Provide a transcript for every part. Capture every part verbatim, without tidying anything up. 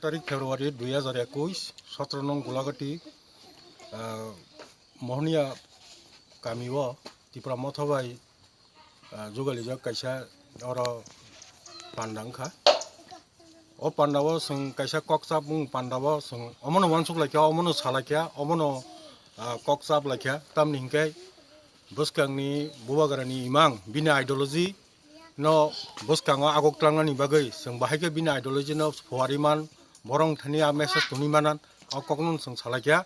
Tarik February dui hajar ekush, sotro nong Gulagati, ah, Mohniya kami o Tipra Motha bai, ah, jugalijak kaisa oro panda wngkha. O panda o chwng kaisa kokchap wng panda o chwng omono uansuk laikha, omono salaikha, omono, ah, kokchap laikha. Tamni hinkhe bwskangni bubagrani imang bini ideology no bwskango agok tlangnani bagwi chwng bahai khe bini ideology no phuari man, borok thani a message tuni manan, o kokno chwng salaikha.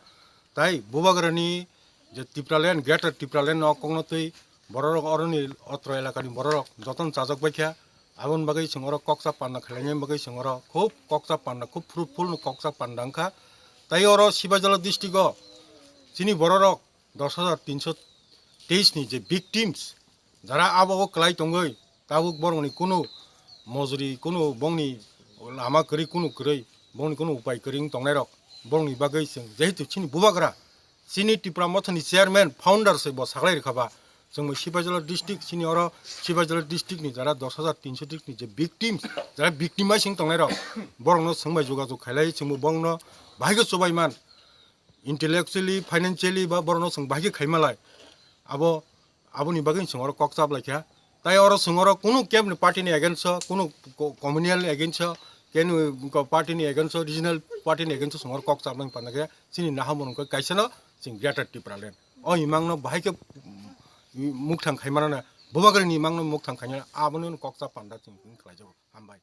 Tai bubagrani je Tipraland, Greater Tipraland no kokno twi bororok oroni otro elakani bororok jotono chajak baikha. Aboni bagwi chwng oro kokchap panda khlaina bagwi chwng oro khub kokchap panda, khub fruitful no kokchap panda wngkha. Tai oro Sibajala district o chini bororok dos hajar tinso teis ni je victims, jara abo o kwlai tongwi, tabuk borokni kunu mojori, kunu bongni lama kwrwi, kunu kwrwi, bongni kunu upai kwrwi wng tongnairok, borokni bagwi chwng jehetu chini bubagra, chini Tipra Mothani chairman, founder se bo saklai rwkha ba, chwng bo Sibajala district, chini oro Sibajala district ni jara dos hajar tinso district ni je victims, jara victimize wng tongnairok, borokno chwng bai jogajog khailai, chwng bo bongno bahai khe chubai man. Intellectually, financially ba borokno chwng bahai khe khaimalai. Abo, aboni bagwi chwng oro kokchap laikha. Tai oro chwng oro kunu kebni party ni against o, kunu co-, communal ni against o, kenu party ni against o, regional party ni against o chwng oro kokchap nang panda khe chini naha mwnwng khe kaisa no chwng Greater Tipraland. O imang no bahai khe, mm, mukthang khaimano na, bubagrani imang no mukthang khaimano, aboni kokchap panda chwng khlaijago. Hambai.